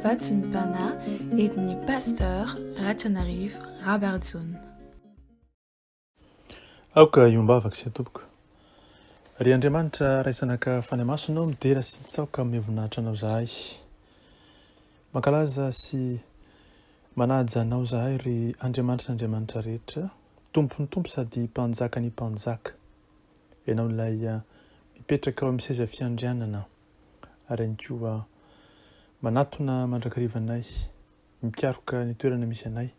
Vatsim-panahy entin'ny Pasteur Ratrianarivo Rabarijaona. Aoka hiombavaka isika tompoko. Ry Andriamanitra Ray Zanaka Fanahy Masina ô, midera sy mitsaoka amin'ny voninahitra Anao zahay. Mankalaza sy manaja Anao zahay ry Andriamanitry ny Andriamanitra rehetra, Tompon'ny Tompo sady Mpanjakan'ny Mpanjaka. Ianao ilay mipetraka ao amin'ny seza fiandrianana ary ihany koa manatona mandrakariva anay, mikaroka ny toerana misy anay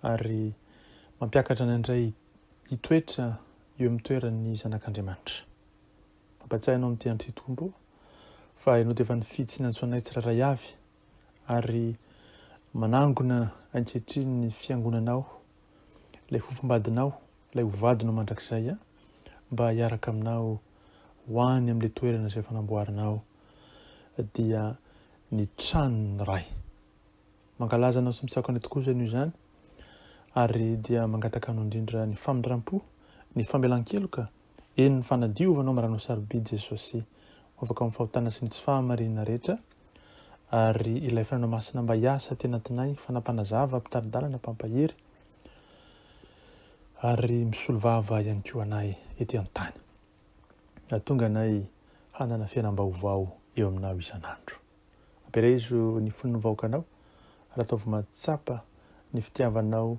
ary mampiakatra anay indray hitoetra eo amin'ny toeran'ny zanak'Andriamanitra. Mampatsiahy anao amin'ity andro ity Tompo fa ianao dia efa nifidy sy niantso anay tsirairay avy ary manangona ankehitriny ny fiangonanao, ilay fofombadinao, ilay ho vadinao mandrakizay mba hiaraka aminao ho any amin'ilay toerana izay efa namboarinao dia ny tranon'ny Ray. Mankalaza anao sy mitsako anay tokoa izany io izany ary dia mangataka anao indrindra ny famindram-po, ny famelan-keloka, eny ny fanadiovanao amin'ny ranao sarobidy Jesosy ho afaka amin'ny fahotana sy ny tsy fahamarinana rehetra ary ilay Fanahinao Masina mba hiasa aty anatinay, fanampanazava, mpitari-dalana, mpampahery ary misolo vava ihany koa anay ety an-tany. Nahatonga anay hanana fiainam-baovao eo aminao isan'andro. Ampirehezo ny fon'ny vahoakanao ary ataovy mahatsapa ny fitiavanao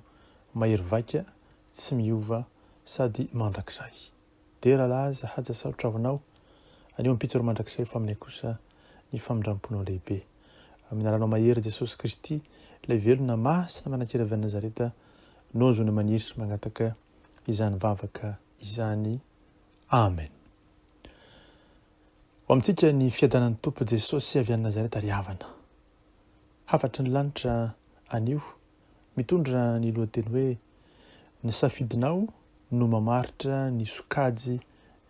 mahery vaika, tsy miova sady mandrakizay. Dera, laza, haja, sarotra ho anao, anio ampitso ary mandrakizay fa aminay kosa ny famindram-ponao lehibe. Amin'ny anaranao mahery Jesosy Kristy, ilay velona masina manan-kery avy any Nazareta, no ahazoana maniry sy mangataka izany vavaka izany. Amen. Ho amintsika ny fiadanan'ny Tompo Jesosy avy any Nazareta ry havana. Hafatry ny lanitra anio, mitondra ny lohateny hoe Ny safidinao no mamaritra ny sokajy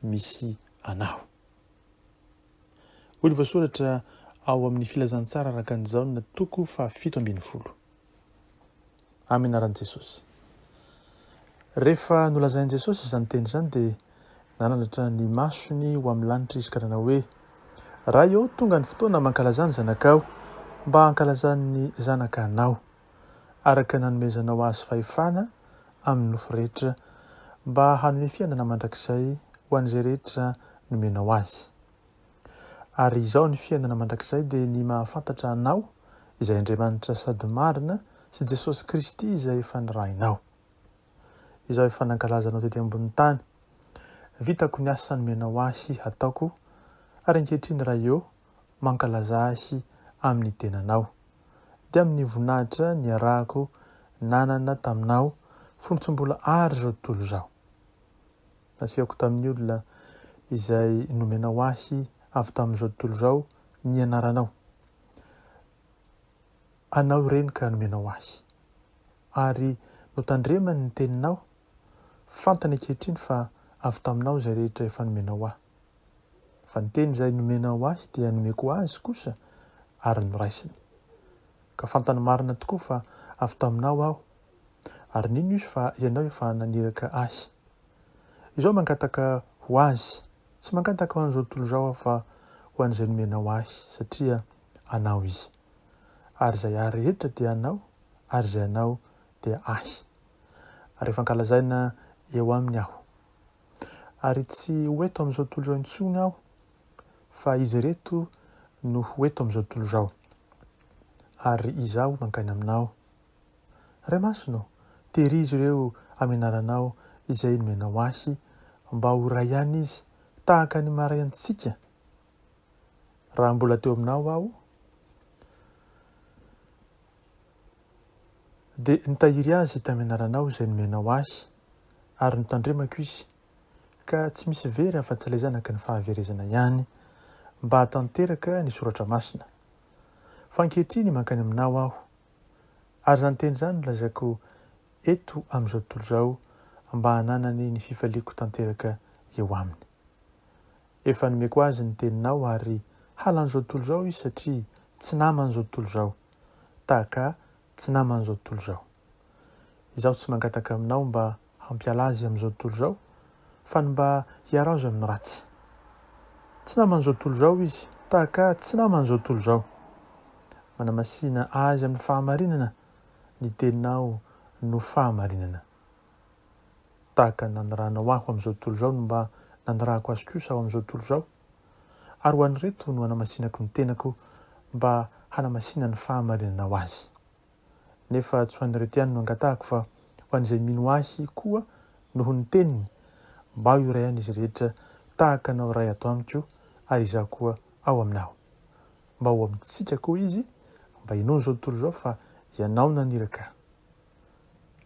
misy anao. Hoy ny voasoratra ao amin'ny Filazantsara araka an'i Jaona toko faha-17. Amin'ny anaran'i Jesosy. Rehefa nolazain'i Jesosy izany teny izany dia nanandratra ny masony ho amin'ny lanitra izy ka nanao hoe, Ray ô, tonga ny fotoana mankalazà ny Zanakao, mba hankalazan'ny Zanaka Anao, araka ny nanomezanao Azy fahefana amin'ny nofo rehetra, mba hanome fiainana mandrakizay ho an'izay rehetra nomenao Azy. Ary izao ny fiainana mandrakizay dia ny mahafantatra Anao, izay Andriamanitra sady marina, sy Jesosy Kristy izay efa nirahinao. Izaho efa nankalaza Anao tety ambonin'ny tany. Vitako ny asa nomenao ahy hataoko, ary ankehitriny Ray ô, mankalazà ahy amin'ny tenanao. Dia amin'ny voninahitra niarahako nanana taminao fony tsy mbola àry izao tontolo izao. Nasehoko tamin'ny olona izay nomenao ahy avy tamin'izao tontolo izao ny anaranao. Anao ireny ka nomenao ahy. Ary notandremany ny teninao, fantany ankehitriny fa avy taminao izay rehetra efa nomenao ahy. Fa ny teny izay nomenao ahy dia nomeko azy kosa ary noraisiny. Ka fantany marina tokoa fa avy taminao aho, ary nino izy fa ianao efa naniraka ahy. Izao mangataka ho azy, tsy mangataka ho an'izao tontolo izao aho fa ho an'izay nomenao ahy, satria anao izy. Ary izay ahy rehetra dia anao, ary izay anao dia ahy. Ary efa ankalazaina eo aminy aho. Ary tsy ho eto amin'izao tontolo izao intsony aho, fa izy ireto no ho eto amin'izao tontolo izao. Ary izaho mankany aminao. Ray Masina ô, tehirizo ireo amin'ny anaranao izay nomenao ahy mba ho ray ihany izy tahaka ny maha-ray antsika. Raha mbola teo aminao aho, dia nitahiry azy tamin'ny anaranao izay nomenao ahy, ary notandremako izy, ka tsy misy very afa-tsy ilay zanaky ny fahaverezana ihany, mba hahatanteraka ny soratra masina. Fa ankehitriny mankany aminao aho, Ary izany teny izany no lazaiko eto amin'izao tontolo izao mba hananany ny fifaliako tanteraka eo aminy. Efa nomeko azy ny teninao ary halan'izao tontolo izao izy satria tsy naman'izao tontolo izao, tahaka tsy naman'izao tontolo izao. Izaho tsy mangataka aminao mba hampiala azy amin'izao tontolo izao, fa ny mba hiaro azy amin'ny ratsy. Tsy naman'izao tontolo izao izy, tahaka tsy naman'izao tontolo izao. Manamasina azy amin'ny fahamarinana, ny teninao no fahamarinana. Tahaka ny nanirahanao ahy ho amin'izao tontolo izao no mba nanirahako azy kosa ho amin'izao tontolo izao. Ary ho an'ireto no hanamasinako ny tenako mba hanamasina ny fahamarinanao azy. Nefa tsy ho an'ireto ihany no angatahako fa ho an'izay mino ahy koa noho ny teniny, mba ho iray ihany izy rehetra tahaka anao Ray ato amiko ary izaho koa ao aminao. Mba ho amintsika koa izy, mba hinoan'izao tontolo izao fa ianao naniraka ahy.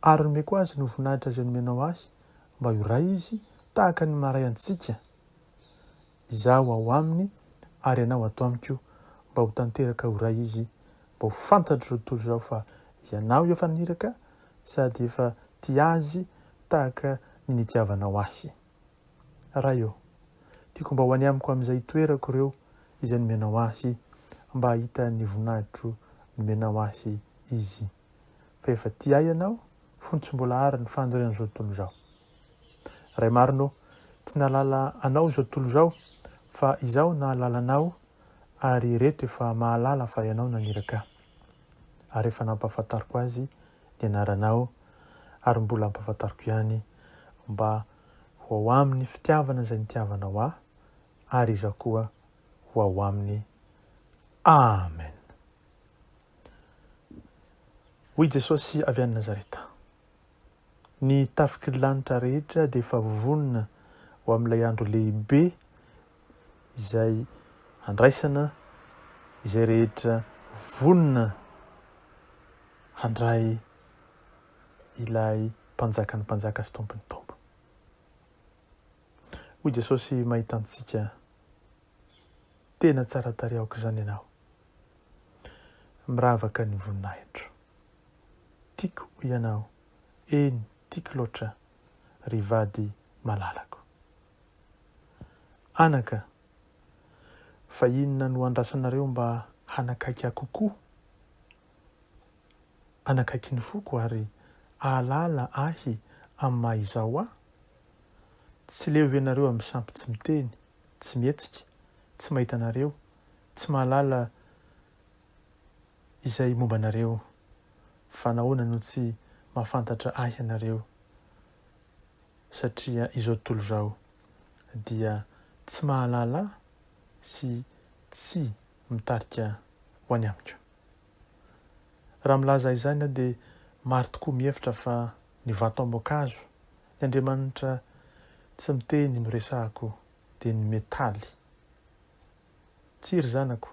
Ary nomeko azy ny voninahitra izay nomenao ahy, mba ho iray izy tahaka ny maha-iray antsika. Izaho ao aminy ary ianao ato amiko, mba ho tanteraka ho iray izy, mba ho fantatr'izao tontolo izao fa ianao efa naniraka sady efa tia azy tahaka ny nitiavanao ahy. Ray ô, tiako mba ho any amiko amin'izay itoerako ireo izay nomenao ahy, mba hahita ny voninahitro nomenao ahy izy. Fa efa tia ahy ianao fony tsy mbola àry ny fanorenan'izao tontolo izao. Ray marina ô, tsy nahalala Anao izao tontolo izao, fa izaho nahalala Anao, ary ireto efa mahalala fa Ianao naniraka ahy. Ary efa nampahafantariko azy ny anaranao, ary mbola hampahafantariko ihany, mba ho ao aminy fitiavana izay nitiavanao ahy, ary izaho koa ho ao aminy. Amen. Hoy Jesosy avy any Nazareta, Ny tafiky ny lanitra rehetra dia efa vonona ho amin'ilay andro lehibe izay handraisana izay rehetra vonona handray ilay Mpanjakan'ny mpanjaka sy Tompon'ny tompo. Hoy Jesosy mahita antsika, Tena tsara tarehy aok'izany ianao. Miravaka ny voninahitro. Tiako ianao, eny tiako loatra, ry vady malalako. Anaka, fa inona no andrasanareo mba hanakaiky ahy kokoa? Hanakaiky ny foko ary hahalala ahy amin'ny maha izaho ahy? Tsy leo ve nareo amin'ny sampy tsy miteny, tsy mihetsika, tsy mahita anareo, tsy mahalala izay momba anareo? Fa nahoana no tsy mahafantatra ahy ianareo? Satria izao tontolo izao dia tsy mahalala ahy sy tsy mitarika ho any amiko. Raha milaza izany aho dia maro tokoa mihevitra fa ny vato amboakazo, ny Andriamanitra tsy miteny no resahako dia ny metaly. Tsia ry zanako,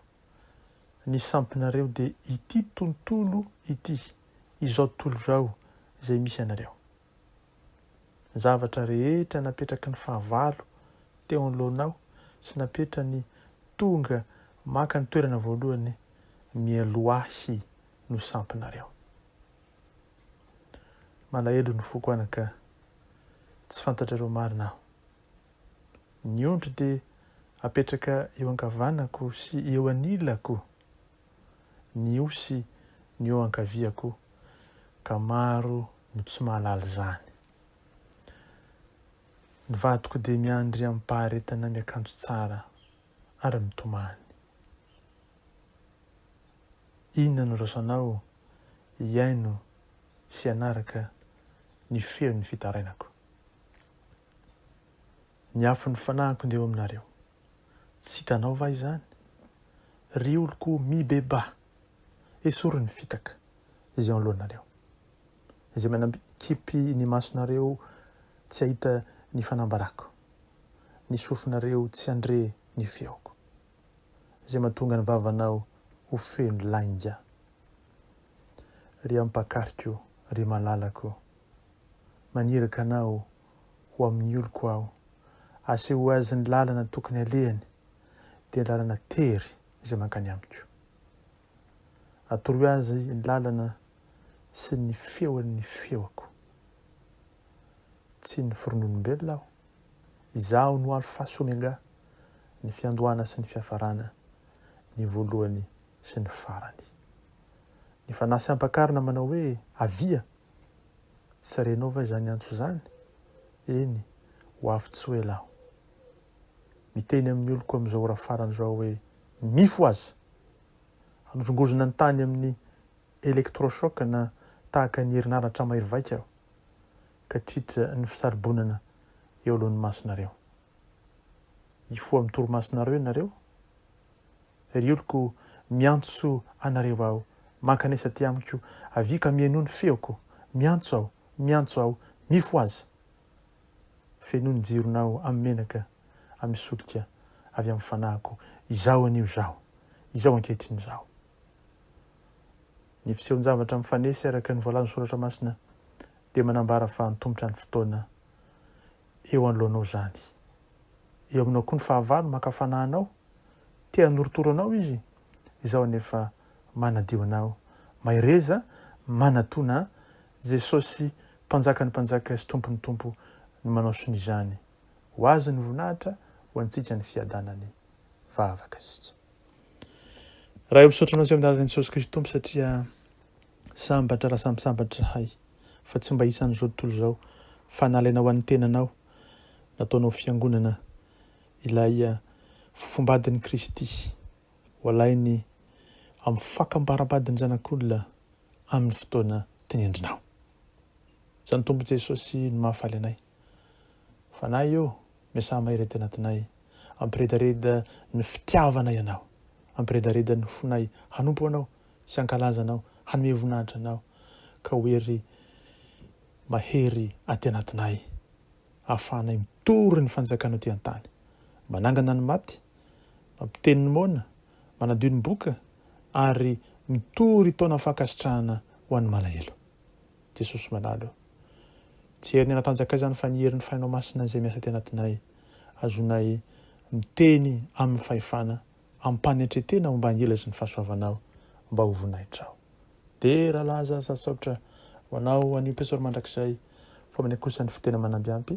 ny sampinareo dia ity tontolo ity, izao tontolo izao izay misy anareo. Ny zavatra rehetra napetraky ny fahavalo teo anoloanao sy napetrany tonga maka ny toerana voalohany mialoha ahy no sampinareo. Malahelo ny foko anaka, tsy fantatrareo marina aho. Ny ondry dia apetraka eo ankavanako sy eo anilako, ny osy ny eo ankaviako, ka maro no tsy mahalala izany. Ny vadiko dia miandry amim-paharetana miakanjo tsara ary mitomany. Inona no rasanao hihaino sy hanaraka ny feon'ny fitarainako? Ny afon'ny fanahiko ndeha eo aminareo. Tsy hitanao va izany? Ry oloko mibebaha! Esory ny fitaka izay eo anoloanareo. Izay manakipy ny masonareo tsy hahita ny fanambarako, ny sofinareo tsy handre ny feoko. Izay mahatonga ny vavanao ho feno lainga. Ry ampakariko, ry malalako, maniraka anao ho amin'ny oloko aho. Asehoy azy ny lalana tokony halehany, dia ny lalana tery izay mankany amiko. Atoroy azy ny lalana sy ny feon'ny feoko. Tsy ny foron'olombelona aho. Izaho no Alfa sy Omega, ny fiandohana sy ny fiafarana, ny voalohany sy ny farany. Ny fanahy sy ampakarina manao hoe, Avia! Tsy renao va izany antso izany? Eny, ho avy tsy ho ela aho. Miteny amin'ny oloko amin'izao ora farany izao hoe, Mifohaza! Hanozongozona ny tany amin'ny électrochoc na tahaka ny herinaratra mahery vaika aho, ka tritra ny fisaribonana eo alohan'ny masonareo. Hifoha amin'ny torimasonareo ianareo? Ry oloko, miantso anareo aho, mankanesa aty amiko, avia ka mihainoa ny feoko, miantso aho, miantso aho, mifohaza! Fenoy ny jironao amin'ny menaka, amin'ny solika avy amin'ny fanahiko, izaho anio izaho, izao ankehitriny izaho. Ny fisehon-javatra mifanesy araka ny voalazan'ny Soratra Masina dia manambara fa antomotra ny fotoana eo anoloanao izany. Eo aminao koa ny fahavalo maka fanahy anao, te hanorotoro anao izy, izaho anefa manadio anao. Mahereza, manatona, Jesosy Mpanjakan'ny mpanjaka sy Tompon'ny tompo no manao sonia izany. Ho Azy ny voninahitra, ho antsika ny fiadanany. Vavaka isika. Ray ô misaotra anao izay amin'ny alalan'i Jesosy Kristy Tompo satria sambatra raha samy sambatra izahay fa tsy mba isan'izao tontolo izao fa nalainao ho an'ny tenanao nataonao fiangonana ilay fofombadin'i Kristy ho alainy amin'ny fakam-barambadin'ny zanak'olona amin'ny fotoana tinendrinao. Izany Tompo Jesosy no mahafaly anay. Fanahy ô, miasà mahery aty anatinay, ampiredareda ny fitiavanay Anao, ampiredareda ny fonay hanompo Anao sy hankalaza Anao, hanome voninahitra Anao, ka ho hery mahery aty anatinay, ahafahanay mitory ny fanjakanao aty an-tany, manangana ny maty, mampiteny ny moana, manadio ny boka, ary mitory taona fankasitrahana ho an'ny malahelo. Jesosy malala ô. Tsy herin'ny hanatanjaka izany fa ny herin'ny Fahinao Masina izay miasa aty anatinay, azonay miteny amin'ny fahefana, ampanetretena ho mba angelatry ny fahasoavanao mba ho voninahitrao. Dera, laza, sa saotra ho anao anio mpiasory mandrakizay, fa aminay kosa ny fitena manambiampy,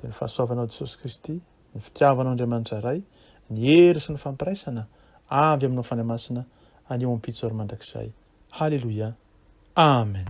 dia ny fahasoavanao Jesosy Kristy, ny fitiavanao Andriamanitra Ray, ny hery sy ny fampiraisana avy aminao Fanahy Masina anio ampitso ary mandrakizay. Haleloia. Amen.